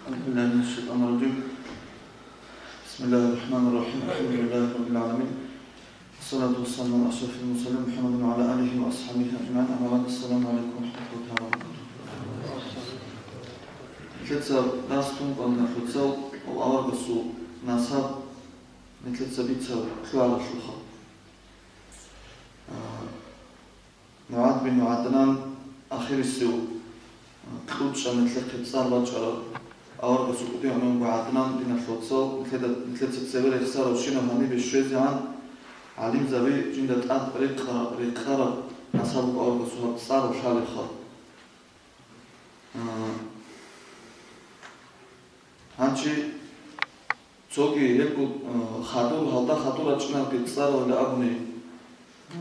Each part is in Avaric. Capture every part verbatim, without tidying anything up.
أعوذ بالله من الشيطان الرجيم. بسم الله الرحمن الرحيم. الحمد لله رب العالمين. والصلاة والسلام على أشرف المرسلين محمد وعلى آله وأصحابه أجمعين. أما بعد. السلام عليكم ورحمة الله تعالى وبركاته. Нилъеца дарс тун къван нилъеца аварагасул насаб нилъеца бицав лъугьаралъулха. А, МугӀад бин ГӀаднан ахирисев, а, кьучӀа нилъехъе цӀар бачӀарав аварагасул кӀудияв имам буго ГӀаднан, диналъул вацал, нилъеда, нилъеца цебе рехсаравщинаб гьанибе щвезегӀан гӀалимзаби жинда тӀад рекъараб, рекъараб насаб буго аварагасул гьаб цӀарал лъалебха. А, гьанчи цоги гьебго, а, хадур, гьалда хадур рачӀинарги цӀаралда абуни, а,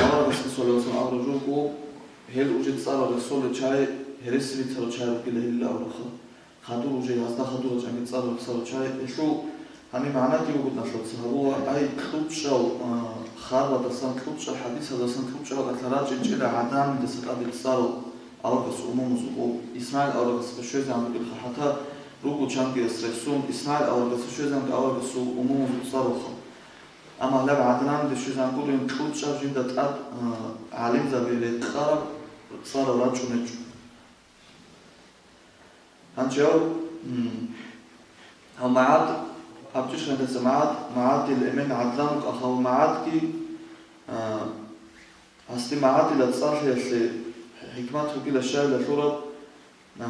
аварагасги, саллаллагьу гӀалайгьи ва саллам, абураб жо буго, гьел уже цӀарал рехсолел чагӀи, гьереси бицарал чагӀи ругила гьелил абурабха. Хадур уже гьазда хадур рачӀинарги цӀарал рехсарал чагӀи, гьелъул Гьаниб магӀнаги буго, нилъеца гьабула, ай, кьучӀал, а, харбадасан, кьучӀал хӀадисаздасан, кьучӀал ракӀалъа рачӀинчӀила ГӀаднанидаса тӀаде цӀарал аварагасул умумузул. ИсмагӀил аварагасда щвезегӀан бугелха, хӀатта руго чангияс рехсун, ИсмагӀил аварагасда щвезегӀан аварагасул умумузул цӀаралха. Амма гьалаб ГӀаднанида щвезегӀан гурин кьучӀаб жинда тӀад, а, гӀалимзаби рекъараб цӀарал рачӀунечӀо. Гьанчав, м, гьав МагӀад, абчӀищ гьандаца МагӀад, МагӀадил эмен ГӀаднан вукӀа, гьав МагӀадги, а, гьасде МагӀадила цӀар лъеялъе хӀикмат бугила щайила лъураб, а,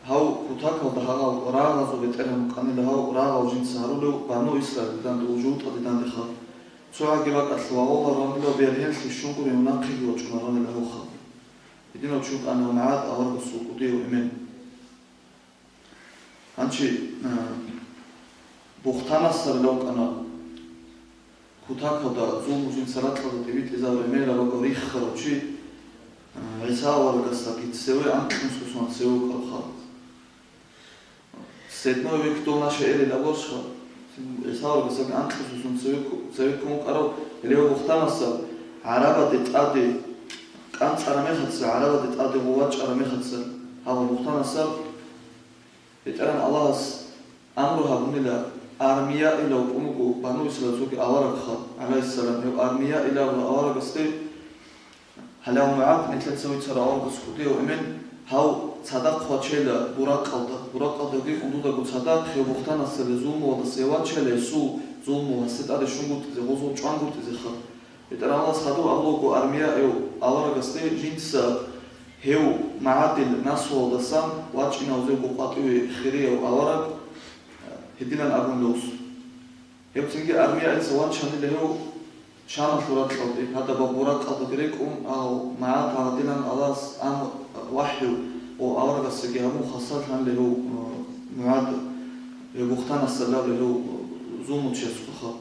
гьав кутакалда гьагъав рагъазул бетӀергьан вукӀанила, гьав рагъав жинца гьарулев Бану Исраилида данде, жугьутӀаде дандеха. ЦогӀаги бакӀалъ вагъула ранила, бергьенлъи щунгурин нахъеги вачӀуна ранила гьавха. Гьединав чи вукӀана МагӀад аварагасул кӀудияв эмен. Гьанчи, а, Бухтанасар вукӀана кутакалда зулму жинца ракьалда тӀибитӀизабураб мегьараб бакӀал риххарав чи, а, ГӀиса аварагасдаги цеве анкьнусго сунат цеве вукӀарав халкъ. Седьмой век до нашей эры абураб, ГӀиса аварагасдаги анкьнусго сунат цеве, цеве ккун вукӀарав, гьелев Бухтанасар гӀарабаде тӀаде кӀанцӀараб мехалъ, гӀарабаде тӀаде гъов вачӀараб мехалъ, гьав Бухтанасар БетӀергьан Аллагьас амру гьабунила, Армияил вукӀун вуго Бану Исраилил цоги аварагха, гӀалайгьиссалам, гьев Армияил аварагасде Гьалав МугӀаз, нилъеца вицарав аварагас кӀудияв эмен, гьав цадахъ вачейила Буракъалда. Буракъалдаги ундудаго цадахъ гьев Бухтанасда зулмуялдаса вачейила, гьесул зулму гьасде тӀаде щунгутӀизе, гъозул чӀвангутӀизеха. БетӀергьан Аллагьас хадув абулаго Армияв аварагасде жинца гьев МугӀазил наслуялдасан вачӀинавзего къватӀиве хирияв авараг гьединан абун рос. Гьев цинги Армияица вачанила гьев Шамалъул ракьалде, гьадаб Буракъалдаги рекӀун, гьав МугӀаз гьадинан Аллагьас ам-, вахӀю ва аварагасдаги гьабун хасарлъанила гьев, э, МугӀаз, гьев Бухтанасда лъалев гьев зулмучиясухъа халкъ.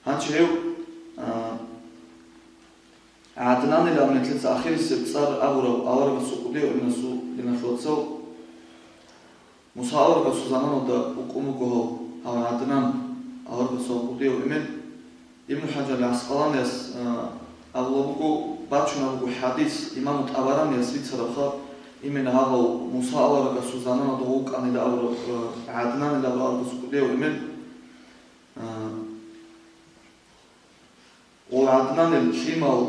Гьанже гьев, а, ГӀаднанилан нилъеца ахирисеб цӀар абурав аварагасул кӀудияв эменасул, диналъул вацал, Муса аварагасул заманалда вукӀун вуго гьав, гьав ГӀаднан аварагасул кӀудияв эмен. Ибн ХӀажар ГӀаскъаланияс, а, абулеб буго, бачунеб буго хӀадис, имаму ТӀабаранияс бицарабха, именно гьав Муса аварагасул заманалда вукӀанила абураб, а, ГӀаднанила аварагасул кӀудияв эмен. А, Ва ГӀаднанил лъимал,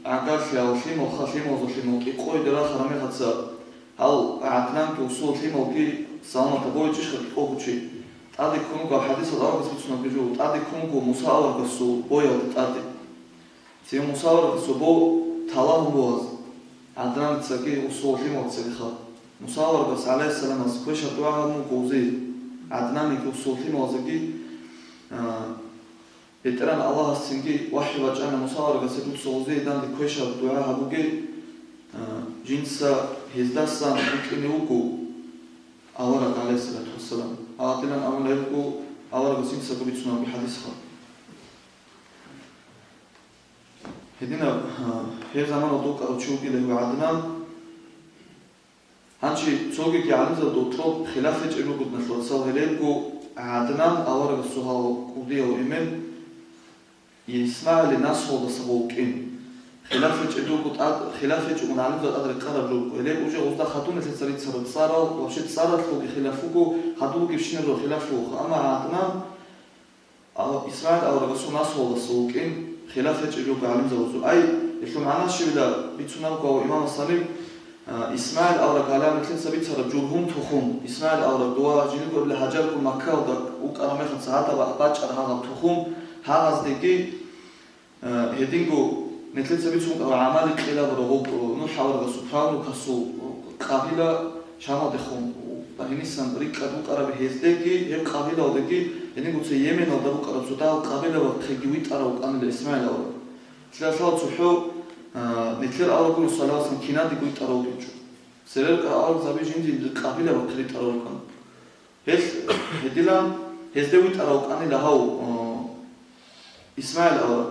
гӀагарлъи гьал лъимал, ха лъималазул лъимал, кӀикъойде рахараб мехалъ, гьал ГӀаднанги усул лъималги саламатаб бойчӀищха кӀикъого чи? ТӀаде ккун вуго, хӀадисалда аварагас бицунеб жо, тӀаде ккун вуго Муса аварагасул боялде тӀаде. Цин Муса аварагасул бо талагьун бугьаз, ГӀаднаницаги усул лъималцаги ха. Муса аварагас, гӀалайгьиссаламас, квешаб дугӀа гьабун вуго гьезие, ГӀаднаниги усул лъималазеги, а, БетӀергьан Аллагьас цинги вахӀю бачӀана Муса аварагасде, дуца гьезие данде квешаб дугӀа гьабуге, а, жинца гьездасан букӀине вуго авараг, гӀалайгьиссалату вассалам. Гьадинан абуна гьеб буго аварагас жинцаго бицунеб хӀадисха. Гьединаб, а, гьеб заманалда вукӀарав чи вугила гьев ГӀаднан. Гьанже цогиги гӀалимзабазда гьоркьоб хилаф гьечӀеб буго, диналъул вацал, гьелебго ГӀаднан аварагасул гьав кӀудияв эмен ИсмагӀилил наслуялдаса вукӀин. Хилаф гьечӀеб руго тӀад, хилаф гьечӀого гӀалимзабаз тӀад рекъараб руго. Гьеле уже гъозда хадуб нилъеца рицараб цӀарал, вообще цӀаралъулги хилаф буго, хадубги щинаб руго хилаф буго. Амма гьадинаб, а, ИсмагӀил аварагасул наслуялдаса вукӀин хилаф гьечӀеб руго гӀалимзабазул. Ай, гьелъул магӀна щибила бицунеб буго имамас гьаниб, а, ИсмагӀил авараг гьале нилъеца бицараб Жургьум тухум, ИсмагӀил авараг дова жиндирго эбел Гьажарго Маккаялда вукӀараб мехалъ гьадаб бачӀараб гьагъаб тухум, гьагъаздеги Э, гьединго нилъеца бицун ккараб гӀамали кьелаб рогъоб, э, НухӀ аварагасул правнукасул, э, къабила Шамалдехун, э, гьенисан рикӀкӀад вукӀараб гьездеги, гьеб къабилалдеги, гьединго цо Йеменалда рукӀараб цо дагьал къабилабахъеги витӀарав вукӀанила ИсмагӀил авараг. Лъалалъ цохӀо, э, нилъер авараг гуро, саллаллагьу гӀалайгьи ва саллам, кинадеги витӀарав вукӀинчӀо. Церер ккарал аварагзаби жиндир къабилабахъе ритӀарал рукӀана. Гьел, гьедилан гьезде витӀарав вукӀанила гьав, э, ИсмагӀил авараг.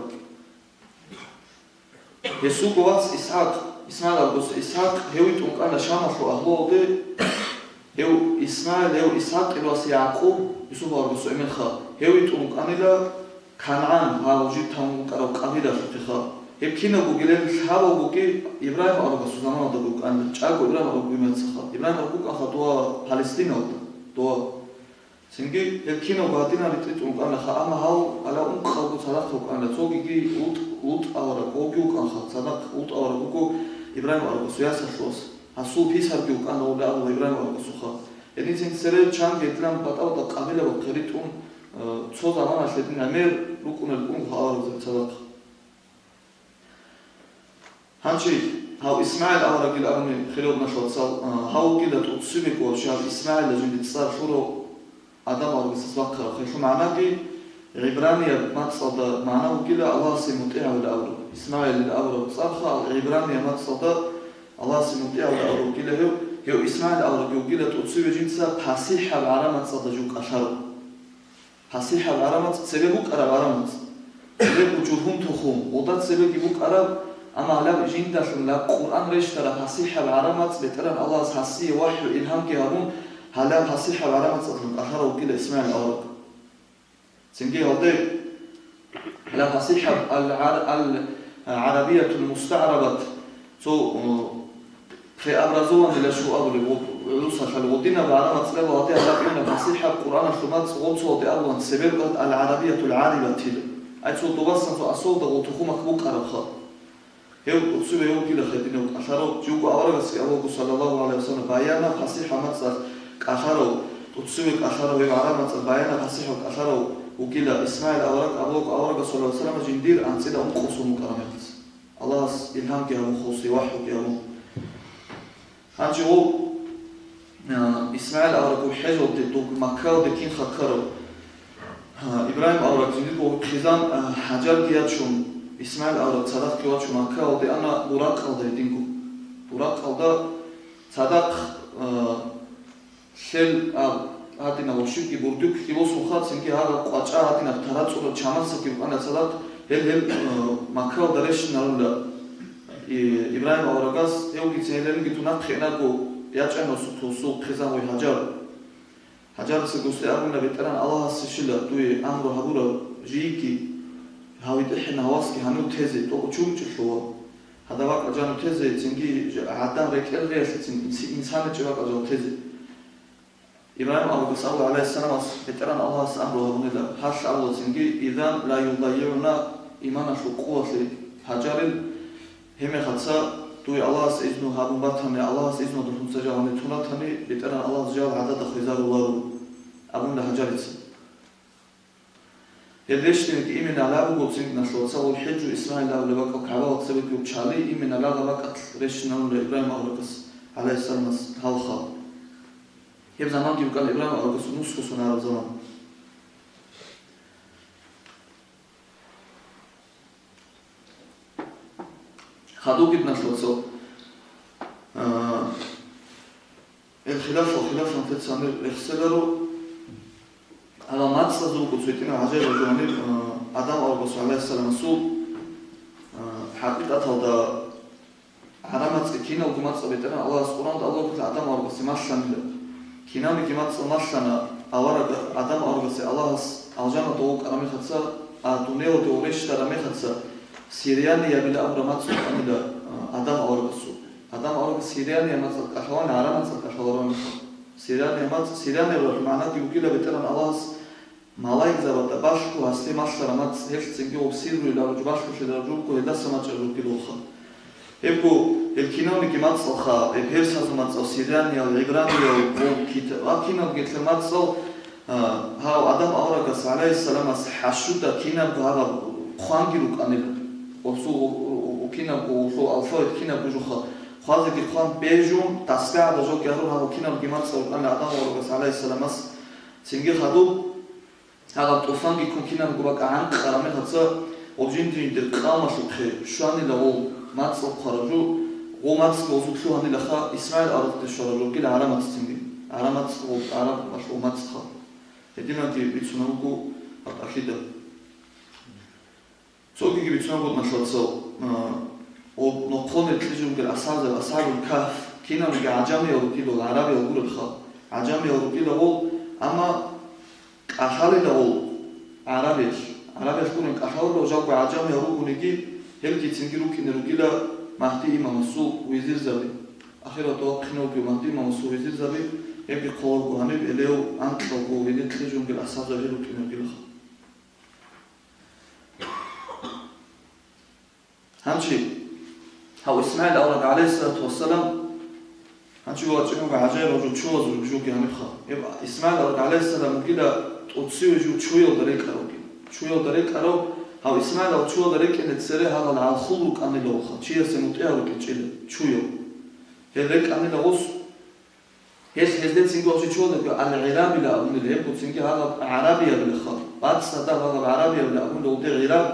Гьесулго вац ИсхӀакъ, ИсмагӀил аварагасул ИсхӀакъ, гьев витӀун вукӀана Шамалъул агьлуялде, гьев ИсмагӀил, гьев ИсхӀакъил вас ЯгӀкъуб, Юсуп аварагасул эмен хал, гьев витӀун вукӀанила КангӀан, гьав жив тавун вукӀарав къабилалъухъе хал. Гьеб кинабго гилел лъабавгоги Ибрагьим аварагасул заманалда вукӀанила, чӀаго Ибрагьим авараг вугеб мехалъ хал. Ибрагьим авараг вукӀанха дова Палестиналда, дова. Цинги гьел киналго гьадинал ритӀи-ритӀун вукӀанаха, амма гьав гьале ункъавго цадахъ вукӀана, цогиги ЛутӀ, ЛутӀ авараг, гьевги вукӀанха цадахъ. ЛутӀ авараг вуго Ибрагьим аварагасул ясалъул вас. Гьасул писарги вукӀана гьев абула Ибрагьим аварагасухъа. Гьединцин цере чанги гьедилан батӀалда къабилабахъе ритӀун, э, цо заманалъ гьедин гӀемер рукӀунел рукӀунха аварагзаби цадахъ. Гьанже гьав ИсмагӀил аварагил абуни, хириял диналъул вацал, а, гьав вугила тӀоцебего вообще гьав ИсмагӀилда жинда цӀар лъурав адам аварагасдаса бахъарав. Гьелъул магӀнаги гӀибранияб мацӀалда магӀна бугила Аллагьасе мутӀигӀавила абураб. ИсмагӀилил абураб цӀарха гӀибранияб мацӀалда Аллагьасе мутӀигӀавила абураб бугила гьев. Гьев ИсмагӀил аварагги вугила тӀоцеве жинца пасихӀаб гӀараб мацӀалда жив кӀалъарав. ПасихӀаб гӀараб мацӀ цебе букӀараб гӀараб мацӀ. Цебе бу-, Жургьум тухум, гъода цебеги букӀараб, амма гьалаб жиндалъун лаб Къуръан рещтараб пасихӀаб гӀараб мацӀ БетӀергьан Аллагьас гьасие вахӀю, илгьамги гьабун, гьалаб пасихӀаб гӀараб мацӀалъун кӀалъарав вукӀила ИсмагӀил авараг. Цинги гьалде гьалаб пасихӀаб ал-гӀар-, ал-ГӀарабиятул мустагӀрабат, цо, о, преобразованный лъугьа абулеб гъо-, гӀурусалъал гъодинаб гӀараб мацӀалъул гьалде гьалаб гьанаб пасихӀаб Къуръаналъул мацӀ гъоцоялде абулан цебе букӀараб ал-ГӀарабиятул гӀарибатила. Ай цо добасан цо асолда гъо тухумахъ букӀарабха. Гьев тӀоцеве гьев вугила гьединав кӀалъарав, живго аварагасги абулаго, саллаллагьу гӀалайгьи ва саллам, баянаб пасихӀаб мацӀалъ кӀалъарав, тӀоцеве кӀалъарав гьев гӀараб мацӀалъ баянаб пасихӀаб кӀалъарав вугила ИсмагӀил авараг абулаго, аварагас, саллаллагьу гӀалайгьи ва саллам, жиндир анцӀила ункъо сон вукӀараб мехалъ. Аллагьас илгьамги гьабун, хосие вахӀюги гьабун. Гьанже гъов, а, ИсмагӀил аварагасул хӀежалде доб Маккаялде кинха ккарав? А, Ибрагьим авараг жиндирго хъизан, а, Гьажарги ячун, ИсмагӀил авараг цадахъги вачун Маккаялде ана Буракъалда гьединго. Буракъалда цадахъ, а, Лъел, а, гьадинаб ва щибги бурдюкги босун хъацинги гьагаб къвачӀа гьадинаб тарацӀураб чамасаги букӀана цадахъ, гьел, гьел, э, Маккаялда рещтӀинарунила, и, Ибрагьим аварагас, гьевгицин гьелеринги тунахъе инаго ячӀана су-, тусул хъизан гъой Гьажар. Гьажарцаго гъосде абуна, БетӀергьан Аллагьасе щила дуе амру гьабураб жийги, гьав витӀихӀин гьавасги гьанив тезе, тӀокӀ чурчӀелъула. Гьадаб бакӀал жану тезе, цинги гӀадан рекӀел реялъецин инс-, инсаничӀеб бакӀал жал тезе. Ибрагьим аварагас абула, гӀалайгьиссаламас, БетӀергьан Аллагьас амру гьабунила, гьалъ абула цинги, «Изан ла юдайигӀуна», иманалъул къувалъи Гьажарил, гьебмехалъ дуе Аллагьас изну гьабун батани, Аллагьас изнуялдалъун цо жал гьанир тун ратани, БетӀергьан Аллагьас жал гӀадада хвезаруларо, абунила Гьажарица. Гьел рещтӀинеги имина гьалаб буго цинги налъула цо гъол хӀежу ИсмагӀил абулеб бакӀал КагӀбала цебеги гьеб чали имина гьалаб бакӀалъ рещтӀинарунила Ибрагьим аварагас, гӀалайгьиссаламас, гьалха. Гьеб заманги букӀана Ибрагьим аварагасул нусго сон гьараб заман. Хадубги диналъул вацал, а, гьел хилафал, хилафал нилъеца гьанир рехселаро, гьала мацӀазул руго цо гьитӀинаб гӀажаибаб жо гьанир, а, Адам аварагасул, гӀалайгьиссаламасул, а, хӀакъикъаталда гӀараб мацӀги киналго мацӀал БетӀергьан Аллагьас Къуръанда Аллагьас Адам аварагасе малъанила. Кинабниги мацӀал малъана, авараг Адам аварагасе Аллагьас алжаналда вукӀараб мехалъ, а, дуниялалде рещтӀараб мехалъ, Сирианиябила абураб мацӀ букӀанила, а, Адам аварагасул. Адам аварагас Сириания мацӀалъ кӀалъалаан, гӀараб мацӀалъ кӀалъалароан. Сириания мацӀ, Сирианияб магӀнаги бугила БетӀергьан Аллагьас малаикзабазда балъго гьасде малъараб мацӀ, гьелъ цинги гъоб сирруйилан жо балъголъилан жо буго, гьелдаса мачӀараб жо бугилаха. Гьебго гьел кинавниги мацӀалха, гьеб персазул мацӀал, сирианиял, гӀибраниял, гъол кита-, ва киналги гьел мацӀал, а, гьав Адам аварагас, гӀалайгьиссаламас, хӀажуда кинабго гьаб хъванги рукӀанила. Гъосул гъо-, гъо-, гъо-, кинабго гъолъул алфавит кинабго жоха хъвазеги хъван бежун, дасгагӀда жоги гьарун гьаб кинабги мацӀал рукӀанила Адам аварагас, гӀалайгьиссаламас. Цинги хадуб, гьагъаб тӀуфанги ккун кинабго бакӀ гӀанкъараб мехалъ, гъоб жинди-жиндир къавмалъухъе щванила гъол мацӀал хъвараб жо, гъол мацӀги гъозул лъугьанилаха ИсмагӀил аварагасде щвараб жо бугила гӀараб мацӀ цинги. ГӀараб мацӀ гъоб, гӀараб мацӀ гъоб. Гьединанги бицунаб буго гьаб акъида. Цогиги бицунаб буго, масала, цо, а, гъоб нохъонел кьижун ругел асхӀабзаб, асхӀабул Кагьф, киналги гӀажамиял ругила, гӀарабиял гуребха, гӀажамиял ругила гъол, амма кӀалъалила гъол гӀарабиялъ. ГӀарабиялъ гурин кӀалъалила, жалго гӀажамиял ругониги, гьелги цинги рукӀине ругила Магьди имамасул везирзаби. Ахираталда вахъине вугев Магьди имамасул везирзаби, гьебги хъвалебго гьаниб, гьелев анкьалго гьенир кьижун ругел асхӀабзаби рукӀине ругилаха. Гьанчи, гьав ИсмагӀил авараг, гӀалайгьиссалату вассалам, гьанчи вачӀине вуго гӀажаибал жо чуязул жоги гьанибха. Гьеб ИсмагӀил авараг, гӀалайгьиссалам, вугила тӀоцеве жо чуялда рекӀаравги. Чуялда рекӀарав, гьав ИсмагӀил авараг чуялда рекӀине цере гьагъал гӀалхул рукӀанилавха, чиясе мутӀигӀав рукӀинчӀила, чуяв. Гьел рекӀанила гъос. Гьелъ гьезде цинги вачичӀолаго ал-ГӀирабила абунила, гьебго цинги гьагъаб гӀарабиябилаха, бацӀцӀадаб гьагъаб гӀарабиябила абунила гъолде гӀираб,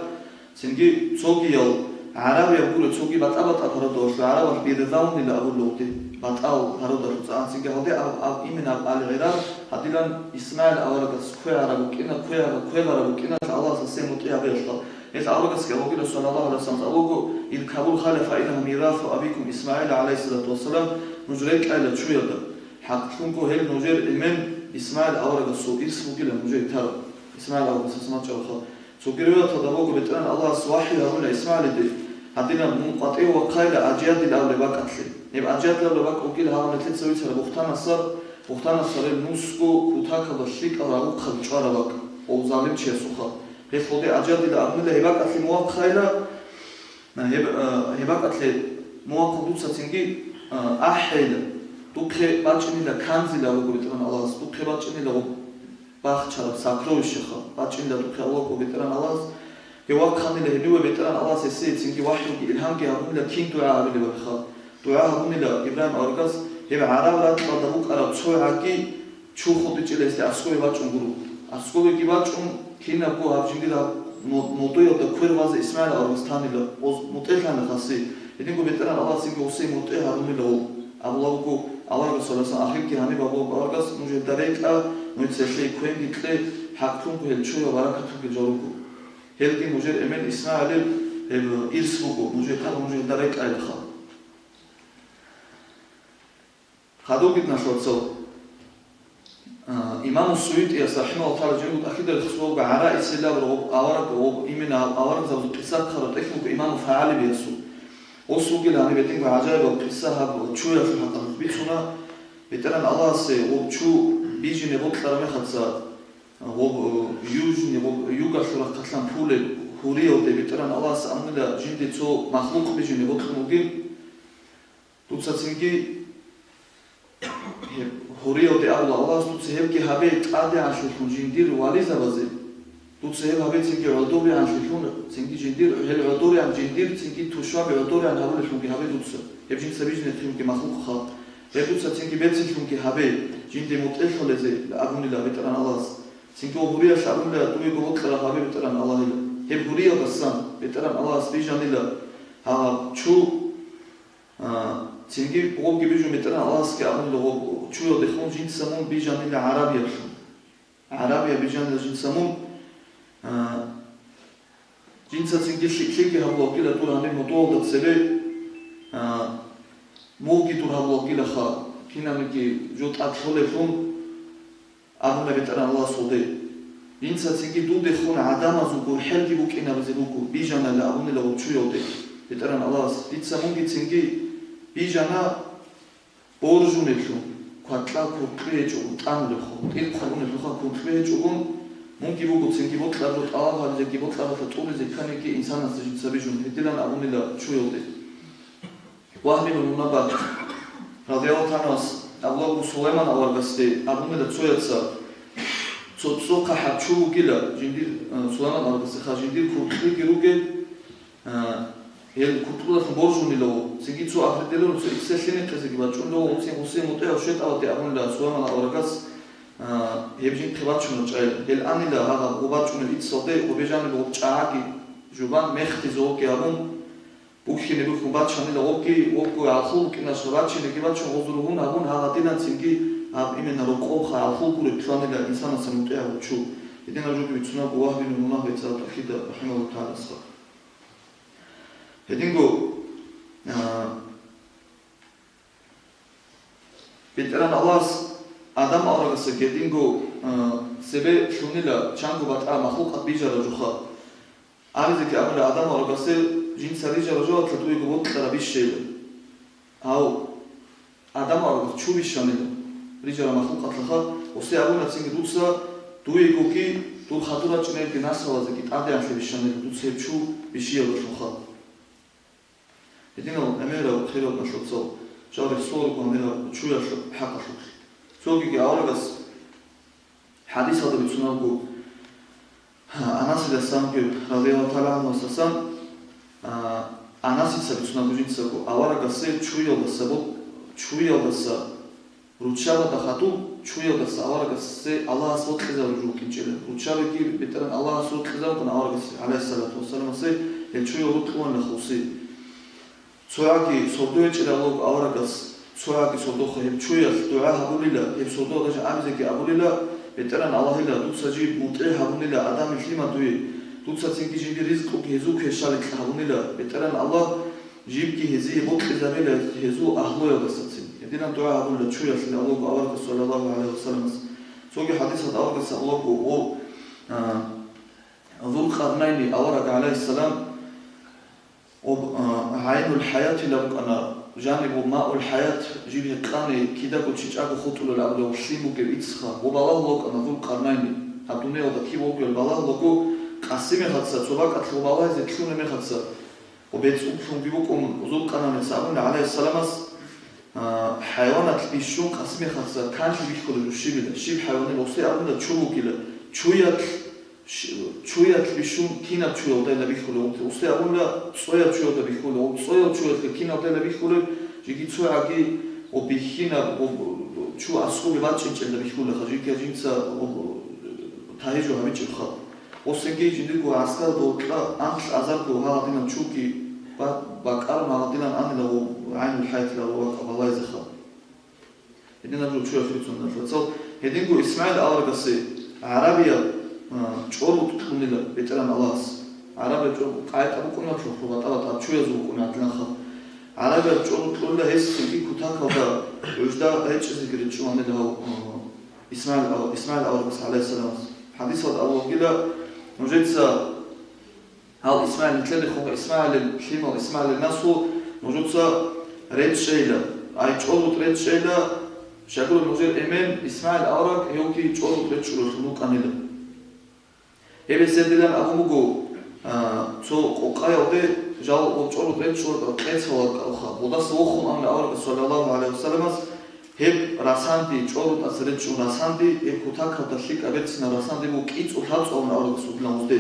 цинги цогиял гӀарабияб гуро, цоги батӀа-батӀа парадалъ гӀарабал бирзавнила абула гъолде, батӀал парадалъ цӀан цинги гьалде аб, аб имина аб ал-ГӀираб, гьадилан ИсмагӀил аварагас квегӀараб букӀина, квегӀараб, квегӀараб букӀина, Аллагьас гьесие мутӀигӀ гьабеялъа. Гьел аварагасги абугила, саллаллагьу гӀалайгьи вассалам, абуго: «Иркабул халафа иннагьа мирату абикум ИсмагӀила, гӀалайгьиссалату вассалам», нуж рекӀайила чуялда. ХӀакълъунго гьел нужер эмен ИсмагӀил аварагасул ирс бугила нужее тараб. ИсмагӀил аварагас гьесул мачӀалха. Цоги риваяталда буго, БетӀергьан Аллагьас вахӀю гьабуна ИсмагӀилиде, гьадинаб мун къватӀив вахъайила Ажиядил абулеб бакӀалъе. Гьеб Ажиядил абулеб бакӀ бугила гьагъав нилъеца вицараб Бухтанасар, Бухтанасарил нусго кутакалда лъикӀал рагъухъал чӀвараб бакӀ, гъов залимчиясухъа. Гьелъ гъоде Ажиядила абунила, гьеб бакӀалъе мун вахъайила, гьеб, а, гьеб бакӀалъе мун вахъун дуца цинги, а, ахӀейила, духъе бачӀинила канзила буго БетӀергьан Аллагьас, духъе бачӀинила гъоб бахчараб сокровищеха, бачӀинила духъе Аллагьго БетӀергьан Аллагьас. Гьев вахъанила гьениве БетӀергьан Аллагьас гьесие цинги вахӀюги илгьамги гьабунила кин дугӀа гьабилеб абиха. ДугӀа гьабунила Ибрагьим аварагас, гьеб гӀараб ракьалда букӀараб цо гӀаги чу хутӀичӀила гьесде аскӀове бачӀун гуро. АскӀовеги бачӀун, кинабго гьаб жиндир гьаб мо-, модуялда квер вазе ИсмагӀил аварагас танила, оз мутӀигӀлъана хасси. Гьединго БетӀергьан Аллагьас цинги гьесие мутӀигӀ гьарунила гъов. Абула буго Аллагьасул Расул, ахирги гьаниб абула буго аварагас: «Нуж гьелда рекӀа, нуж цехӀе квенги кье, хӀакълъунго гьел чуял баракат бугел жо руго. Гьелги нужер эмен ИсмагӀилил гьеб ирс буго, нуж гьетал, нуж гьелда рекӀайилаха». Хадуб гьитӀналъуцал, а, имаму Суютияс, рахӀимагьуллагьу тагӀала, жиндир акъида рехсолго гӀара исилаб рогъоб авараг, гъоб имина аварагзабазул къисса ккараб тӀехь буго имаму ФагӀалибиясул. Гъос вугила гьаниб гьединго гӀажаибаб къисса гьаб чуялъул хӀакъалъулъ бицуна, БетӀергьан Аллагьасе гъоб чу бижине бокьараб мехалъа, гъоб, э, южни, гъоб югалъул рахъалъан пулеб гьуриялде БетӀергьан Аллагьас абунила, жинде цо махлукъ бижине бокьун бугин. Дуца цинги гьеб гьуриялде абула Аллагьас, дуца гьебги гьабе тӀадегӀанлъилъун жиндир вализабазе. Дуца гьеб гьабе цинги гӀодобегӀанлъилъун, цинги жиндир, гьел гӀодорегӀан жиндир, цинги тушбаби гӀодорегӀан гьабулелъунги гьабе дуца. Гьеб жинца бижизе хъинги махлукъха. Гьеб дуца цинги бецинлъунги гьабе, жинде мутӀигӀлъулезе абунила БетӀергьан Аллагьас. Цинги гьуриялъ абунила, дуего бокьараб гьабе БетӀергьан Аллагьила. Гьеб гьуриялдасан БетӀергьан Аллагьас бижанила гьаб чу. А, цинги гъобги бижун БетӀергьан Аллагьасги абунила гъоб чуялдехун, жинца мун бижанила гӀарабиялъун. ГӀарабияб бижанила жинца мун, а, жинца цинги лъикӀлъиги гьабулалгила дур гьаниб мутӀугӀалда цебе, а, мугъги дур гьабулалгилаха, кинабниги жо тӀад лъолелъун, абуна БетӀергьан Аллагьас гъоде. Жинца цинги дудехун гӀадамазул гурхӀелги букӀинабизе буго, бижанайилан абунила гъоб чуялде. БетӀеран Аллагьас, дица мунги цинги бижана боржунеблъун, кватӀла куркьби гьечӀого тӀамулеб хъу, тӀил хъугьунеблъунха куркьби гьечӀого, мунги буго цинги бокьараб жо тӀалаб гьабизеги, бокьаралда тӀулизе кканеги инсанасда жинца бижун, гьедилан абунила чуялде. Вагьб ибн Мунаббагь, радияллагьу тагӀала гӀангьу, абулаго Сулайман аварагасде абунила цояца, цо цохъа хӀаб чу бугила, жиндир, э, Сулайман аварагасдеха жиндир куркьлиги ругел, э, гьел куркьлудалъун боржунила гъо, цинги цо ахирдилан цо иксел лъимихъизеги бачӀунила гъо, гъосин гъосие мутӀигӀав щветӀалде абунила Сулайман аварагас, э, гьеб жинхъе бачунеб чӀайилан. Гьел анила гьагъаб гъо бачӀунеб иксалде, гъобе жаниб гъоб чӀагӀаги жубан мехтизе гъоги абун, бухьине бухьун бачанила гъоги, гъобго гӀалхул букӀиналъа бачинеги бачун, гъозул ругьун гьабун, гьагъадинан цинги гьаб именно рокъобха гӀалхул гуреб лъугьанила инсанасда мутӀигӀав чу. Гьединаб жоги бицунебго Вагьб ибн Мунаббагь бецӀараб тӀухьида, рахӀимагьуллагьу тагӀала, асхаб. Гьединго, а, БетӀеран Аллагьас Адам аварагасда гьединго, а, цебе лъунила, чанго батӀа махлукъат бижараб жоха. Абизеги абула, Адам аварагасе жинца рижараб жоялъа дуего бокьараб бищейилан. Гьав, Адам аварагас чу бищанила рижараб махлукъатлъаха, гъосие абуна цинги, дуца дуегоги дур хадур рачӀинелги наслуязеги тӀадегӀанлъи бищанила дуца гьеб чу бищиялдалъунха. Гьединал гӀемерал хириял нахъвацал жал рехсолеб гӀемерал чуялъул хӀакъалъулъ. Цогиги аварагас хӀадисалда бицунебго, Анасидасанги, радияллагьу тагӀала гӀангьу, асасан, а, Анасица бицунебго жинцаго, аварагасе чуялдаса бо-, чуялдаса Руччабада хадуб чуялдаса аварагасде Аллагьас бокьизарулеб жо букӀинчӀила. Руччабиги БетӀеран Аллагьас рокьизарулгун аварагас, гӀалайгьиссалату вассаламасе, гьел чуял рокьулаанила хъуси. ЦогӀаги сордо гьечӀила аварагас, цогӀаги сордоха гьеб чуялъ дугӀа гьабулила, гьеб сордоялда жо абизеги абулила, БетӀеран Аллагьила, дуца жиб мутӀигӀ гьабунила Адамил лъимал дуе, дуца цинги жиндир ризкъуги гьезул квешаликьа гьабунила, БетӀеран Аллагь, жибги гьезие бокьизабила гьезул агьлуялдасацин. Гьединаб дугӀа гьабула чуялъ аварагасе, саллаллагьу гӀалайгьи вассаламас. Цоги хӀадисалда аварагас абулаго, о, а, Зулкъарнайни авараг, гӀалайгьиссалам, об, а, ГӀайнул ХӀаятилан букӀана, жаниб ва Маул ХӀаят жиб гьекъани кидаго чӀичӀаго хутӀулел абулев лъим бугеб ицха, ва балагьулев вукӀана Зулкъарнайни. Гьаб дуниялда киб вугев балагьулаго, къаси мехаца, цо бакӀалъ ва балагьизе кьуна мехаца, Ва бецӀуллъунги букӀун Зулкъарнайница абуна, гӀалайгьиссаламас, а, хӀайванат бищун къасмихъаса канлъи бихьулеб жо щибила, щиб хӀайванил гъосие абуна чу бугила, чуялъ, щ-, чуялъ бищун кинаб чуялдайила бихьулеб, гъосие абуна цӀояб чуялда бихьулеб, цӀояб чуялъ киналдайила бихьулеб, жеги цогӀаги ва бихьинаб ва чу аскӀобе бачӀинчӀелда бихьулеха, жеги жинца ва тагьижу гьабичӀебха. Гъосинги жиндирго гӀаскаралда гьоркьа анкь азарго гьагъадинаб чуги ба-, бакӀарун гьагъадинан анила гъо-, ГӀайнул ХӀаятилан вакӀа балагьизеха. Гьединаб жо чуялъ бицун нахъвацал. Гьединго ИсмагӀил аварагасе гӀарабияб, а, чӀорбутӀ кьунила БетӀеран Аллагьас. ГӀарабияб чӀорбутӀ къайда букӀуна, батӀа-батӀа чуязул букӀуна гьадинанха. ГӀарабияб чӀорбутӀ кьунила гьесги кутакалда гӀужда гьечӀезеги ричӀчӀуланила гьав, а, ИсмагӀил ав-, ИсмагӀил аварагас, гӀалайгьиссаламас. ХӀадисалда абулагила, нужеца гьал ИсмагӀил, нилъеда хъугьа ИсмагӀилил лъимал, ИсмагӀилил наслу, нужеца речӀчӀейила, ай чӀорбутӀ речӀчӀейила, щайгурелъул нужер эмен ИсмагӀил авараг гьевги чӀорбутӀ речӀчӀулевлъун вукӀанила. Гьеб гьесдилан абун буго, а, цо къокъаялде жал гъоркьор речӀчӀуларда къец гьаваркьаруха. Гъодаса вохун амма аварагас, саллаллагьу гӀалайгьи вассаламас, гьеб расанди, чӀорбутӀаца речӀчӀун расанди, гьеб кутакалда лъикӀаб берцинаб расанди буго кӀицӀул лъабцӀулан аварагас вугилан гъозде.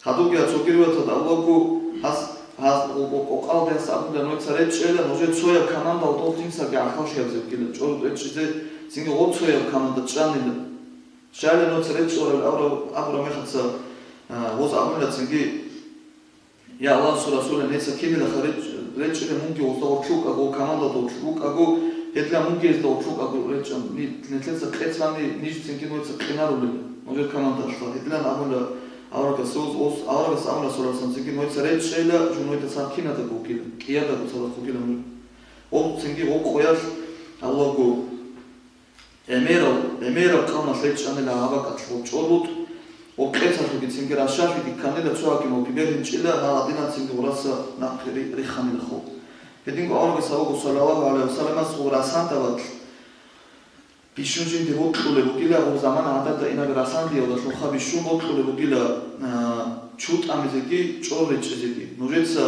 Гьадубги цоги риваяталда абулаго, гьас, гьас къо-, къо-, къокъалде гьас абула, нуца речӀчӀейила, нужер цояб командалда гъоб жинцаги гӀахьаллъияб зебгила, чӀорбутӀ речӀчӀизе, цинги гъоб цояб команда чӀанила. Щайила нуца речӀчӀараб абура-, абураб мехаца, а, гъоз абунила цинги, я Аллагьасул Расул, нуца кинилаха речӀ-, речӀчӀила, мунги гъозда гъорлъ вукӀаго, командалда гъорлъ вукӀаго, гьедила мунги гьезда гъорлъ вукӀаго речӀчӀан, ни-, нилъеца къецани, ниж цинги нуца къинарулел, нужер командалъа. Гьедилан абуна аварагас, гъоз, гъоз, аварагас абуна, саллаллагьу гӀалайгьи вассалам, цинги нуца речӀчӀейила, жо нуца цадахъ кинадаго вугила, кӀиядаго цадахъ вугила нуж. Гъоб цинги гъоб къоялъ гьавлаго. ГӀемерал, гӀемераб къавмалъ речӀчӀанила гьаб бакӀалъ гъоб чӀорбутӀ, Гъоб къецалъуги цинги рашалъиги кканила, цо гьакималги бергьинчӀила, гьал гьадинанцинги гъураса нахъе ри-, рихханилахъо. Гьединго аварагас абуго, саллаллагьу гӀалайгьи васалламас, гъоб расандабалъ бищун жинде бокьулеб бугила, гъоб замана гӀадада инаби расандиялдалъунха бищун бокьулеб бугила, а, чу тӀамизеги чӀор речӀчӀизеги. Нужеца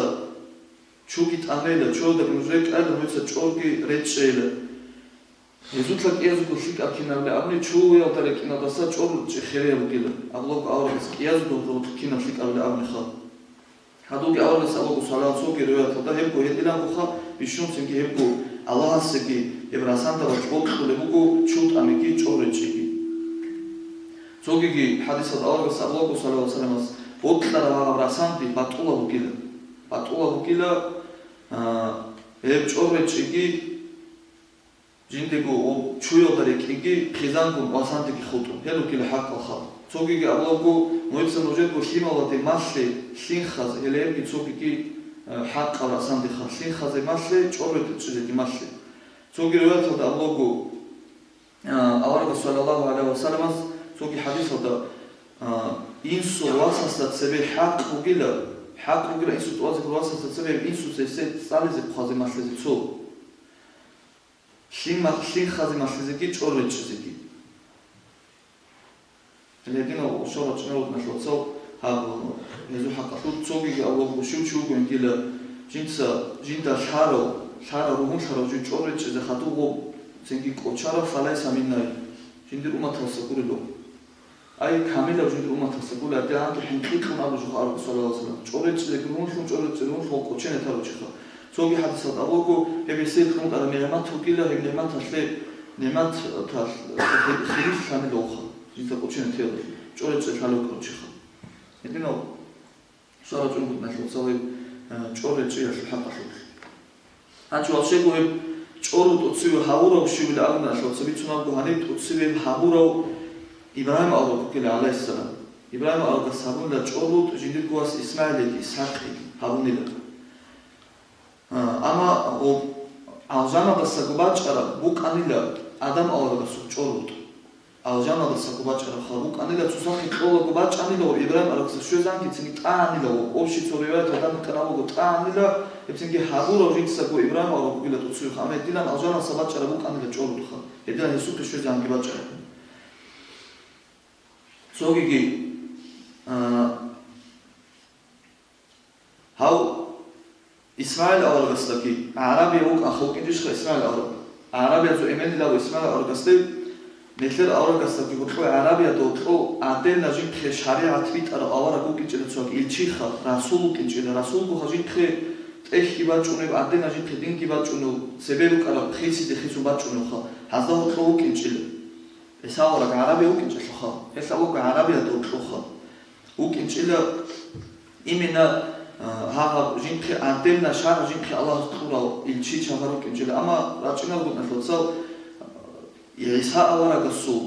чуги тӀамейила, чуялдаги нуж рекӀайила, нужеца чӀорги речӀчӀейила. Гьезулъа кӀиязулго лъикӀаб кинабилеб абуни, чуялда рекӀиналдаса чӀор речӀчӀи хирияб бугила. Абулаго аварагас кӀиязулго кинаб лъикӀабилеб абуниха. Гьадуги аварагас абуго, саллаллагьу, цоги риваяталда гьебго гьедилангоха, бищунцинги гьебго Аллагьасеги гьеб расандабалъ бокьулеб буго чу тӀамиги чӀор речӀчӀиги. Цогиги хӀадисалда аварагас абулаго, саллаллагьу гӀалайгьи васалламас, бокьараб гьаб расанди батӀулаб бугила. БатӀулаб бугила, а, гьеб чӀор речӀчӀиги, жиндего гъоб чуялда рекӀиги хъизангун васандеги хутӀун, гьел ругила хӀакъалха. Цогиги абулаго, нужеца нужерго лъималазде малъе лъим хазе, гьеле гьебги цогиги, э, хӀакъаб расандиха, лъим хазе малъе, чӀор речӀчӀизеги малъе. Цоги риваяталда абулаго, э, аварагас, саллаллагьу гӀалайгьи васалламас, цоги хӀадисалда, э, инсул васасда цебе хӀакъ бугила, хӀакъ бугила инсул тӀубазе васасда цебе инсуца гьесие цӀализе хъвазе малъизе цо. Лъим ма-, лъим хазе малъизеги чӀор речӀчӀизеги. Гьединав ушал рачӀунел рукӀиналъул вацал гьаб, гьезул хӀакъалъулъ цогиги авлавго щив чи вугониги, жинца, жинда лъарав, лъарав, ругьунлъарав жив чӀор речӀчӀизе хадуб гъоб, цинги кӀочарав, фалайса минна, жиндир умматалъаса гурелъул. Ай, камилаб жиндир умматалъаса гурелъул, гьанги хӀинкъи кьун абулеб жо аварагас, саллаллагьу гӀалайгьи васаллам. ЧӀор речӀчӀизеги ругьунлъун, чӀор речӀчӀизеги ругьунлъун кӀочене тарав чиха. Цоги хӀадисалда абулаго, гьеб гьесие кьун ккараб нигӀмат вугила, гьеб нигӀматалъе, нигӀматалъ хи-, хирифлъанилавха, жинца кӀочене теялъ, чӀор речӀчӀи лъалев ккарав чиха. Гьединав ушал рачӀунел рукӀиналъул вацал, э, чӀор речӀчӀиялъул хӀакъалъулъ. Гьанже валъего гьеб чӀору тӀоцеве гьавурав щивилан абуналъул, цебе бицун абго гьаниб тӀоцеве гьабурав Ибрагьим авараг вукӀила, гӀалайгьиссалам. Ибрагьим аварагас гьабунила чӀору тӀоцеве жиндирго вас ИсмагӀилиги ИсхӀакъиги гьабунила. А, амма гъоб алжаналдасаго бачӀараб букӀанила Адам аварагасул чӀору тӀоцеве. Алжаналдасаго бачӀараб хал букӀанила, цо сахлъи кьолаго бачӀанила ва Ибрагьим аварагасда щвезанги цинги тӀагӀанила ва, общий цо риваят гьадан букӀана буго тӀагӀанила, гьеб цинги гьабурав жинцаго Ибрагьим авараг вугила тӀоцевеха, амма гьедилан алжаналдаса бачӀараб букӀанила чӀору тӀоцевеха, гьедилан гьесухъе щвезанги бачӀараб. Цогиги, а, Гьав ИсмагӀил аварагасдаги гӀарабияв вукӀанха вукӀинчӀищха ИсмагӀил авараг? ГӀарабиязул эменилав ИсмагӀил аварагасде, нилъер аварагасдаги гьоркьов гӀарабиялда гьоркьов гӀаденал жинхъе шаригӀат битӀарав авараг вукӀинчӀила цоги, илчиха, расул вукӀинчӀила, расулгоха жинхъе тӀехьги бачӀунеб, гӀаденал жинхъе динги бачӀунев, цебе рукӀараб хисиде хисун бачӀуневха, гьазда гьоркьов вукӀинчӀила. ГӀиса авараг гӀарабияв вукӀинчӀелъулха, гьелъ авараг гӀарабиялда гьоркьовха. ВукӀинчӀила именно, а, гьагъаб жинхъе гӀаденна шаргӀ жинхъе Аллагьас кьурав илчи чагӀар вукӀинчӀила. Амма рачӀунел рукӀиналъул вацал, а, ГӀиса аварагасул,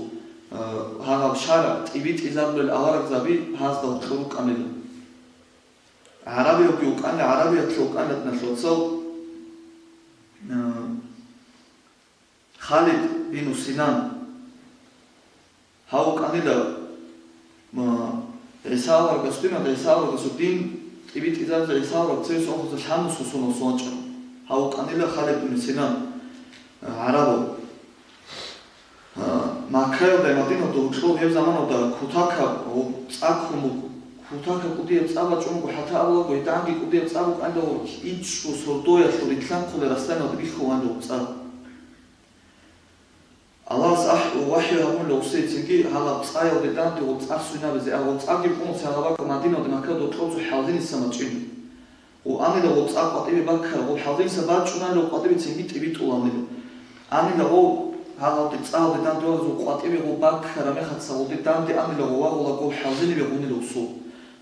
а, гьагъаб шаргӀ тӀибитӀизабулел аварагзаби гьазда гьоркьор рукӀанила. ГӀарабиявги вукӀанила, гӀарабиялъул вукӀанила рукӀиналъул вацал, а, Халид бину Синан. Гьав вукӀанила, м, ГӀиса аварагасдинав, ГӀиса аварагасул дин тӀибитӀизабизе ГӀиса авараг цевеса унхъазда лъабмусул соналъ вачӀарав. Гьав вукӀанила Халид бину Синан, а, гӀарабав. А, Маккаялда, Мадиналда гьоркьов гьеб заманалда кутакаб гъоб цӀа ккун буго. Кутакаб кӀудияб цӀа бачӀун буго, хӀатта абулаго, гьединги кӀудияб цӀа букӀанила гъоб, ичӀго сордоялъул рилълъанхъулел расданалда бихьулаанила гъоб цӀа. Аллагьас ахӀ-, вахӀю гьабунила гъосие цинги гьагъаб цӀаялде данде гъоб цӀа свинабизе, а гъоб цӀаги букӀуна цин гьабаго Мадиналде, Маккаялда гьоркьов цо хӀалзиниса бачӀина. Гъов анила гъоб цӀа къватӀибе баккараб, гъоб хӀалзиниса бачӀунанила гъоб къватӀибе цинги тӀибитӀуланила. Анила гъов гьагъабде цӀаялде данде вагьазул къватӀибе гъоб баккараб мехалъ гъолде данде анила гъов вагъула гъоб хӀалзиниве гъунила гъосул.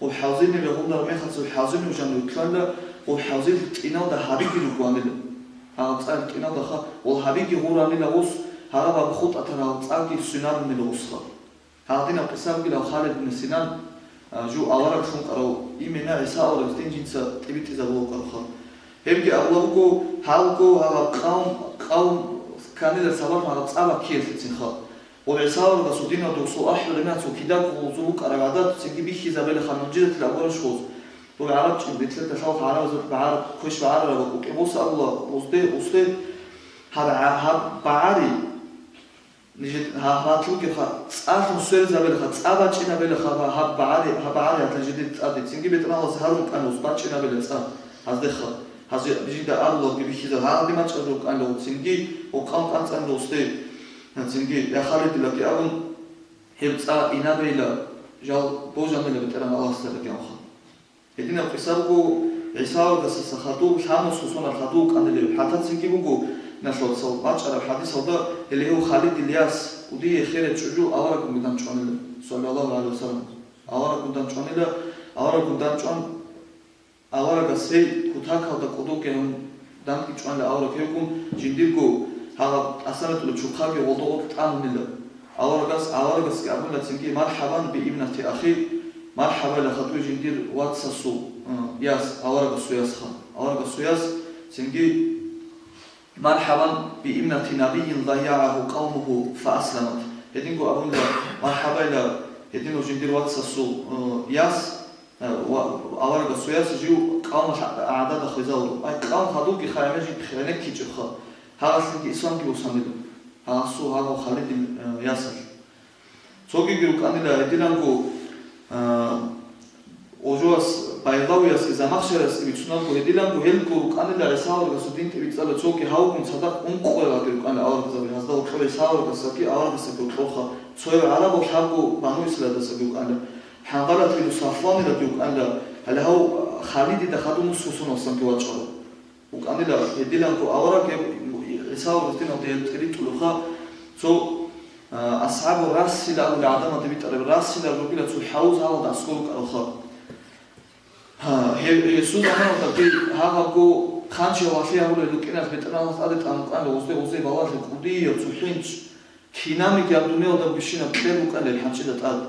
Гъоб хӀалзиниве гъунараб мехалъ гъоб хӀалзинив жанив лъугьанила, гъоб хӀалзил тӀиналда гьабиги ругоанила. Гьагъаб цӀаялъул тӀиналдаха гъол гьабиги гъуранила гъос, гьагъаб абухъутӀатарал цӀаги свинарунила гъосха. Гьадинаб къиса бугилан Халид бин Синан, а, жив авараглъун вукӀарав, именно ГӀиса аварагасдин жинца тӀибитӀизабулев вукӀарха. Гьебги абулеб буго, гьалго гьагъаб къавм, къавм кканила сабаблъун гьагъаб цӀа баккиялъецинха. Гъоб ГӀиса аварагасул диналда гъосул ахӀулеб мехалъ кидаго гъозул букӀараб гӀадат цинги бихьизабилаха, мугӀжизатил абураб щвоз. Доб гӀараб чӀин, бетӀералъ хӀалха гӀарабазда багӀар, квеш багӀарараб букӀин буса абула, гъозде, гъосде гьаб гӀа-, гьаб багӀари, нижед-, гьа-, гьатлуги ха-, цӀалъун сверизабилаха, цӀа бачӀинабилаха гьаб багӀари, гьаб багӀари гьатӀа жидеда цӀаде, цинги бетӀералъ гьарун кӀана гъос бачӀинабила цӀа гьаздеха. Гьазе жинда абулебги бихьизаб, гьагъаги мачӀараб жо кӀанила гъо, цинги гъоб къан кӀанцӀанила гъосде, цинги, я Халидилаги абун, гьеб цӀа инабейила, жал божанила БетӀергьан Аллагьасдаги абуха. Гьединаб къиса буго ГӀиса аварагасдаса хадуб, лъабнусго соналъ хадуб вукӀанилев. ХӀатта цинги буго, налъуцал бачӀараб хӀадисалда, гьеле гьев Халидил яс, кӀудияй херай чӀужу авараггун данчӀванила, саллаллагьу гӀалайгьи вассалам. Авараггун данчӀванила, авараггун данчӀван, аварагас гьей кутакалда кӀодогейин дандчӀванила авараг гьевгун, жиндирго гьагъаб тӀасаретӀулеб чурхъаги гъолда гъоркь тӀамунила. Аварагас, аварагасги абунила цинги: «Мархабан би ибнати ахи», мархабайила хадуб жиндир вацасул, э, яс, аварагасул ясха. Аварагасул яс цинги: «Мархабан би ибнати набийин дайягӀагьу къавмугьу фаасламат». Гьединго абунила: «Мархабайила гьединав жиндир вацасул, э, яс, э, ва аварагасул яс жив къавмалъ гӀадада хвезавурав». Ай, къавм хадубги хай гӀемер жинда гӀенеккичӀебха, гьагъалъинги исламги босанила. Гьасул гьагъав Халидил, э, ясалъ. Цогиги рукӀанила гьедиланго, э, Ожояс, Байгъавиясги Замахшариясги бицунабго гьедиланго, гьелго рукӀанила ГӀиса аварагасул дин тӀибитӀизабила, цоги гьавгун цадахъ ункъоялги рукӀанила аварагзаби, гьазда гьоркьоб ГӀиса аварагасдаги, аварагасдаги гьоркьобха цояв гӀарабав лъабго Бану Исраилдасаги рукӀанила. ХӀанзалат бину Сафванилаги рукӀанила, гьале гьав Халидида хадуб нусго соналъ санги вачӀарав. ВукӀанила гьедиланго авараг, гьеб ГӀиса аварагас диналда гьел тӀиритӀулевха, цо, а, асхӀабу Рассила абулел гӀадамал тӀибитӀараб, Рассила ругила цо хӀавуз гьалда аскӀор рукӀаралха. Гьа, гьеб, гьесул заманалдаги гьагъабго хъанчияв валъи гьабулел рукӀиналъ БетӀергьанас тӀаде тӀамукъанила гъозде-гъозие балагье кӀудияв цо хӀинчӀ, кинабниги гьаб дуниялда бищунаб кьер рукӀанила гьанчӀила тӀад.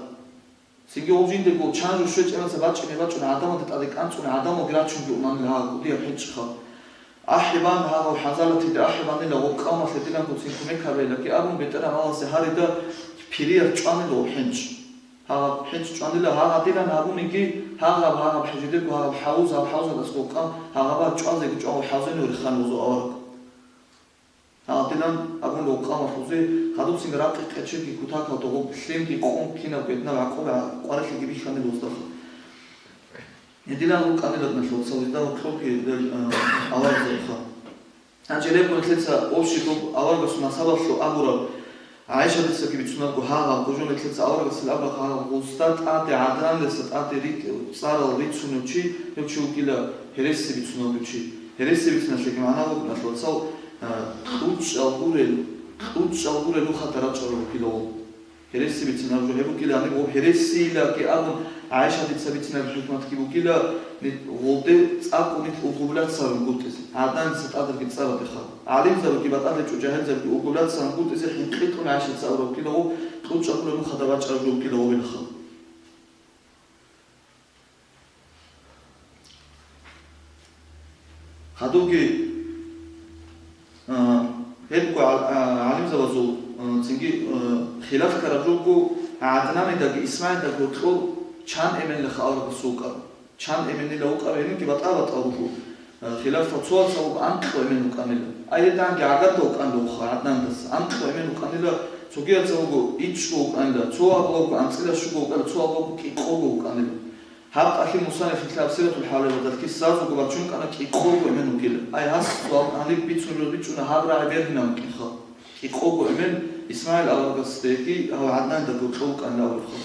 Цинги гъов жиндирго чан жо щвечӀеб мехалъ бачӀине бачӀун гӀадамалда тӀаде кӀанцӀун гӀадамалги рачунги унанила гьагъа кӀудияб хӀинчӀха. АхӀи бан гьагъав хӀанзалатида, ахӀи банила гъоб къавмалъе диланго цин кумек гьабейилаги абун, БетӀергьан Аллагьасе гьарида пириял чӀванила гъоб хӀинчӀ. Гьагъаб хӀинчӀ чӀванила гьагъа дилан гьабуниги, гьагъаб, гьагъаб хӀежидего гьагъаб хӀавуз, гьаб хӀавузалъ аскӀов къам гьагъабал чӀвазеги чӀван гъоб хӀавзене реханила гъозул авараг. Гьадинан абун рукъа махузе, хадубцин ракъи къечеги кутакалда гъоб лъимги къун кинаб гьединаб гӀакъуба къварилъиги бихьанил гъоздаха. Гьединан рукъанила налъуца гьезда гьоркьобги рел, а, аварагзабиха. Гьанже рекъон лъица общий доб аварагасул насабалъул абураб ГӀайшадицаги бицунабго гьагъаб, гъужун лъица аварагасул абураб гьагъаб гъозда тӀаде ГӀаднандаса тӀаде ритӀ-, цӀарал рицунев чи, гьев чи вугила гьереси бицунев чи. Гьереси бициналъеги магӀна буго, налъуцал, а, кьучӀал гурел, кьучӀал гурел нухалда рачӀарал ругила гъо. Гьереси бицин абу гьеб бугилани, гъо гьересиилаги абун, ГӀайшадица бицинаб хӀикматги бугила, ни-, гъолде цӀакъу нилъ угъублацарун гутӀизе, гӀаднанца тӀадарги цӀарабиха. ГӀалимзабиги батӀалъечӀо жагьилзабиги угъублацарун гутӀизе хӀинкъи кьун ГӀайшадица абураб бугила гъо, кьучӀал гурел нухалда рачӀарал ругила гъобилаха. Хадубги, а, гьебго гӀал-, а, гӀалимзабазул, а, цинги, а, хилаф ккараб руго, ГӀаднанидаги ИсмагӀилдаги гьоркьор чан эменлаха аварагас вукӀараб. Чан эменила вукӀараб гьенибги батӀа-батӀа вуго. А, хилафал цоял цо вуго анкьго эмен вукӀанила. Ай гьединги гӀагарда вукӀанила вуха ГӀаднандас. Анкьго эмен вукӀанила, цогиял цо вуго ичӀго вукӀанила, цо абула вуго анцӀила щуго вукӀанила, цо абула вуго кӀикъого вукӀанила. Гьаб тӀалъи мусанниф нилъер Сиратул ХӀавалиялда лъица зазуго бачун ккана кӀикъого эмен вугила. Ай, гьас суал гьаниб бицун ру-, бичӀчӀуна гьаб рагӀи бергьинаб букӀинха. КӀикъого эмен ИсмагӀил аварагасдеги гьав ГӀаднандаги гьоркьов вукӀанила аварагха.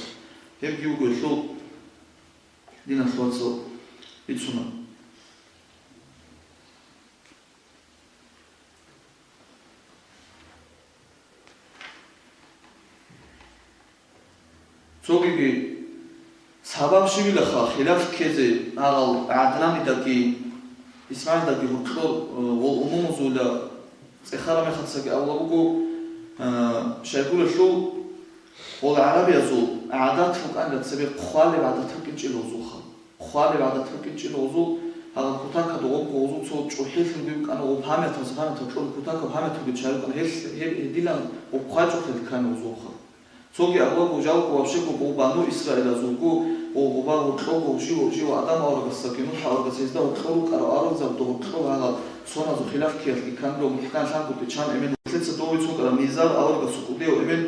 Гьебги вуго гьелъул диналъул вацал бицунаб. Цогиги сабаб щибилаха хилаф ккезе, гьагъал ГӀаднанидаги ИсмагӀилдаги гьоркьор, э, гъол умумузула цӀехараб мехалъги абула буго, э, щайгурелъул гъол гӀарабиязул гӀадат букӀанила цебе хъвалеб гӀадат букӀинчӀила гъозулха. Хъвалеб гӀадат букӀинчӀила гъозул, Гьаб кутакаб гъоб гъозул цо чӀухӀилъун гьикъана, гъоб гьамерталъ, гьамертал кьун кутакаб гьамерталги чарукъана, гьел, гьеб гьедилан гъоб хъвай чӀухӀел ккана гъозулха. Цоги абулаго, жалго вообще гъоб бану Исраилазулго, гъо-, гъоба гьоркього жив, жив Адам аварагасдаги НухӀ аварагас гьезда гьоркьор рукӀарал аварагзабазда гьоркьор гьагъал соназул хилаф ккеялъги кканила, мухӀкан лъангутӀи чан эмен, лъица дове цукӀараб Низар аварагасул кӀудияв эмен,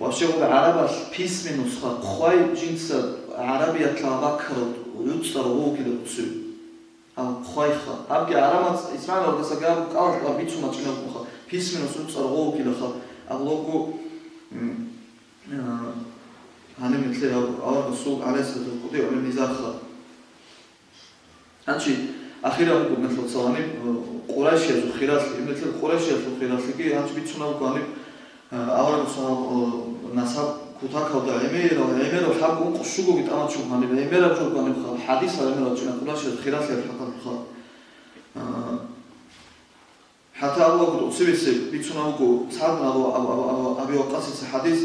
вообще гъоб гӀарабалъ письменностьха хъвай жинца гӀарабияталъ баккарал гӀуцӀарав вугила цо. Гьаб хъвайха. Гьабги гӀарамац Исмагьил аварагасаги гьаб кӀалалъ бицун бачӀинаб букӀунха, письменностьун цӀар гъов вукӀилаха, абулаго, м, а, гьаниб нилъер гьаб аварагасул гӀалайгьиссалату кӀудияв эмен Низарха. Гьанчи ахираб буго нилъер цо гьаниб, э, Къурайшиязул хиралъи, нилъер Къурайшиялъул хиралъиги гьанчи бицунаб буго гьаниб, Аварагасул, э, насаб кутакалда гӀемерал, гӀемерал лъабго ункъо щугоги тӀамачӀого гьаниб, гӀемераб жо гьаниб хал, хадисал гӀемерал чӀина Къурайшиялъул хиралъиялъул хӀакъалъулъ. А, хӀатта Аллагьгун цевесеб бицунеб буго СагӀд бин Абу, Абу, Абу, Абу, Аби Ваккасица хадис,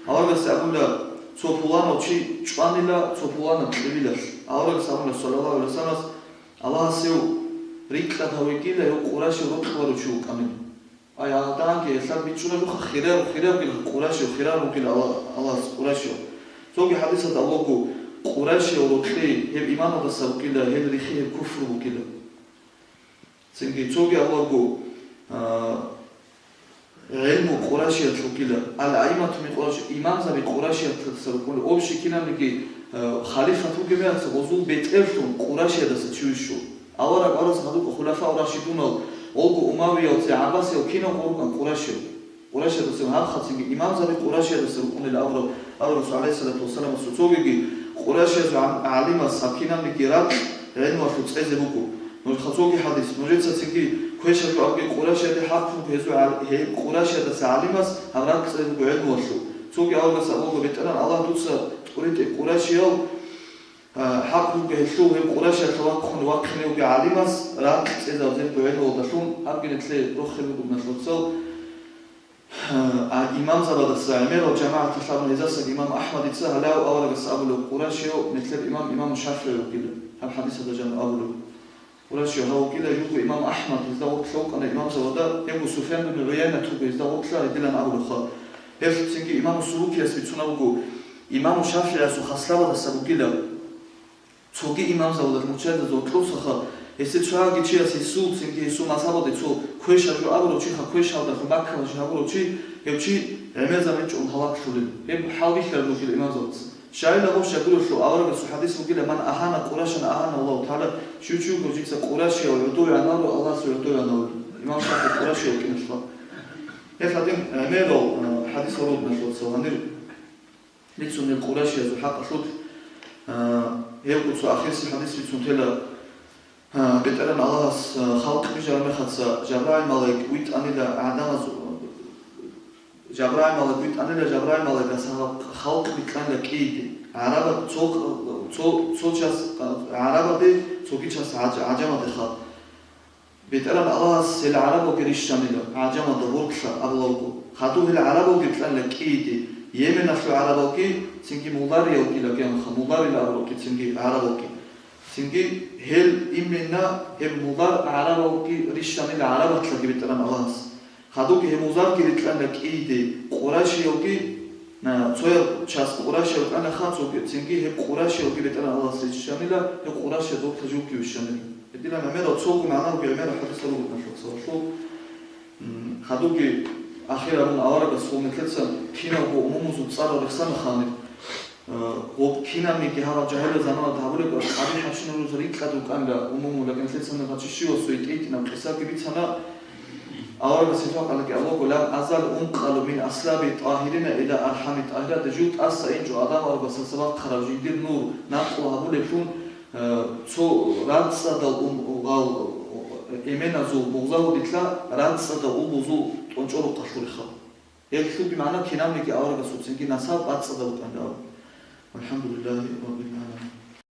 аварагасда абула, цо пуланав чи чӀванила цо пуланаб кьибилалъ. Аварагас абула, саллаллагьу гӀалайгьи вассаллам, Аллагьас гьев рикьад гьавегила, гьев Къурайшияб рокьуларев чи вукӀанин. Ай, гьалданги гьелъал бичӀчӀунабуха хирав, хиравгил Къурайшив, хирав ругил Алла-, Аллагьас Къурайшив. Цоги хадисалда абулаго, Къурайшиял рокьи гьеб иманалдаса ругила, гьел рихи гьеб куфру бугила. Цинги цоги абулаго, а, гӀелму Къурайшиялъ ругила, ал-аимату мин Къурайш, имамзаби Къурайшиялъаса рукӀуна, общий кинабниги, а, халифат вугеб мехалъ гъозул бетӀерлъун Къурайшиядаса чи вищу. Авараг, аварагас гьадукӀа хулафау рашидунал, гъолго умавиял, ци гӀаббасиял киналго рукӀан къурайшиял. Къурайшиядаса гьаб хъацинги имамзаби Къурайшиядаса рукӀунел абураб, абураб Расул гӀалайгьиссалату вассаламасул цогиги Къурайшиязул гӀам-, гӀалимас гьаб кинабниги ракь гӀелмуялъул цӀезе буго. Нужеца цоги хадис, нужеца цинги квешаб жо абуге Къурайшияде хӀакълъун гьезул гӀал-, гьеб Къурайшиядаса гӀалимас гьаб ракь цӀезе буго гӀелмуялъул. Цоги аварагас абуго, БетӀергьан Аллагь, дуца тӀуритӀе Къурайшиял А, хӀакъ буго гьелъул, гьеб Къурайшиялъа вахъун вахъине вугев гӀалимас ракь цӀезаб зебго гӀелмуялдалъун, гьабги нилъее рохел буго нилъецал, а, имамзабадаса гӀемерал жамагӀаталъ абун гьезасаги имам АхӀмадица гьалав аварагас абулев Къурайшияв нилъер имам, имам ШафигӀи вугила, гьаб хадисалда жаниб абулев. Къурайшияв гьав вукӀила, жуго имам АхӀмад гьезда гъорлъа вукӀана имамзабада, гьебго Суфян бин ГӀуяйнат вуго гьезда гъорлъа гьедилан абулевха. Гьелъ цинги имам Сулукияс бицун абуго, имам ШафигӀиясул хаслабазаса бугила, цоги имамзабадалъ муччадазда гъоркьосаха, гьесде цояги чияс гьесул, цинги гьесул мазгьабалде цо квешаб жо абурав чиха квешалдалъун баккараб жо гьабурав чи, гьев чи гӀемерзабичӀого гьалаклъулел. Гьеб хӀалбихьараб бугила имамзабаца. Щайила гъов щайгурелъул аварагасул хадис бугила, «Ман агьана Къурайшан агьана Аллагьу тагӀала», щив чи вуго жинца Къурайшияв гӀодовегӀан аварав, Аллагьасул гӀодовегӀан аварав. Имам ШафигӀи Къурайшияв вукӀиналъа. Гьелъ гьадин гӀемерал, э, хадис гьарулеб нахъвацал гьанир бицунел Къурайшиязул хӀакъалъулъ, э, гьевго цо ахирисеб хадис бицун тела. Гьа, БетӀергьан Аллагьас, а, халкъ бижараб мехалъ Жабраил малаик витӀанила гӀадамаз, Жабраил малаик витӀанила, Жабраил малаикас гьаб халкъ бикьанила кӀийде. ГӀарабад цо, цо, цо час, а, гӀарабаде, цоги час гӀаж-, гӀажамаде халкъ. БетӀергьан Аллагьас гьел гӀарабалги рищанила, гӀажамалда гъоркьа абулалго. Хадуб гьел гӀарабалги бикьанила кӀийде. Йеменалъул гӀарабалги, цинги мулариялги лагьанха, муларила абуралги, цинги гӀарабалги. Цинги гьел именно гьеб мулар гӀарабалги рищанила гӀарабатлаги БетӀергьан Аллагьас. Хадубги гьеб муларги рикьана кӀийде Къурайшиялги, а, цояб час Къурайшиял кьанаха, цоги-, цинги гьеб Къурайшиялги БетӀергьан Аллагьас рищанила, гьеб Къурайшиялда гъоркьа живги вищанила. Гьединаб гӀемерал цого магӀна бугеб гӀемерал хадисал руго нахъвацал. М, хадубги ахир абун аварагас гьел нилъеца киналго умумузул цӀарал рехсана ханиб. Э, гъоб кинабниги гьарал жагьилал заманалда гьабулеб къабихӀабщинаб рукъ рикьад рукӀанила умумул, лакин лъицана гъачи щивасул гьитӀинаб къисаги бицана. Аварагас гьеб кьалаги абулаго, «Лам азал ункъалу мин аслаби тӀагьирина иля архӀами тӀагьират», жив тӀаса инчӀо Адам аварагасдаса бахъараб жиндир нур накълу гьабулеблъун, э, цо рацӀцӀадал ум-, гъал, эменазул мугъзавудилъа рацӀцӀадал умузул тӀончӀорухъалъулеха. Гьелъулги магӀна кинабниги аварагасул цинги насаб бацӀцӀадаб букӀанила абун. Валхамдулиллагьи раббил